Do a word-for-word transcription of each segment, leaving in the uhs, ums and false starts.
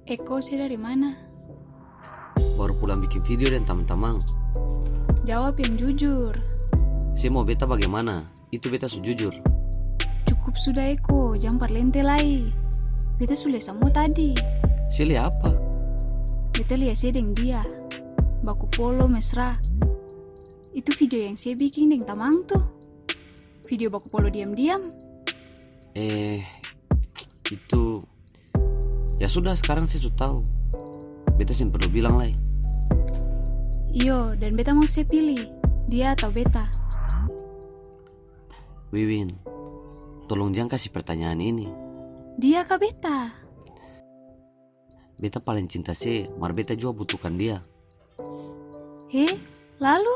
Eko, se dari mana? Baru pulang biking video deng tamang-tamang. Jawab yang jujur. Se mau beta bagimana? Itu beta su jujur. Cukup sudah, Eko, jang parlente lai. Beta su lia samua tadi. Se lia apa? Beta lia se deng dia. Baku polo mesra. Itu video yang se biking deng tamang tu. Video baku polo diam-diam. Eh, itu. Ya sudah, skarang se su tau. Beta seng perlu bilang lai. Iyo, dan beta mau se pilih, dia atau beta. Wiwin, tolong jang kasi pertanyaan ini. Dia ka beta? Beta paleng cinta se, mar beta jua butuhkan dia. He, lalu?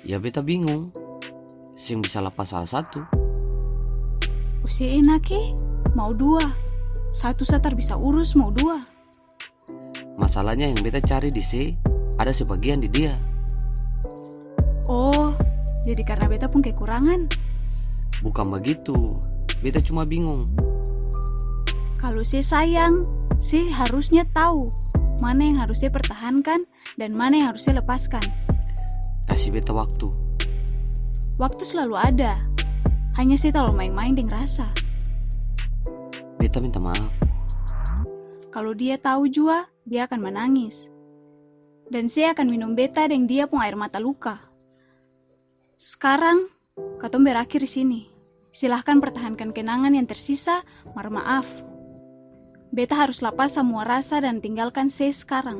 Ya beta bingung, seng bisa lapas salah satu. Ose enak e, mau dua. Satu sa tar bisa urus, mau dua. Masalahnya yang beta cari di se, ada sebagian di dia. Oh, jadi karna beta pung kekurangan? Bukan bagitu, beta cuma bingung. Kalu se sayang, se harusnya tau mana yang harus se pertahankan dan mana yang harus se lepaskan. Kasi beta waktu. Waktu slalu ada, hanya se talalu maeng-maeng deng rasa. Beta minta maaf. Kalu dia tau jua, dia akan manangis. Dan se akan minum beta deng dia pung aer mata luka. Skarang, katong berakhir di sini. Silahkan pertahankan kenangan yang tersisa, mar maaf. Beta harus lapas samua rasa dan tinggalkan se skarang.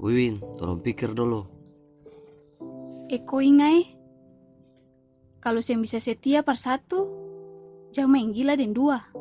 Wiwin, tolong pikir dolo. Eko, inga e, kalu seng bisa setia par satu, jang maeng gila deng dua.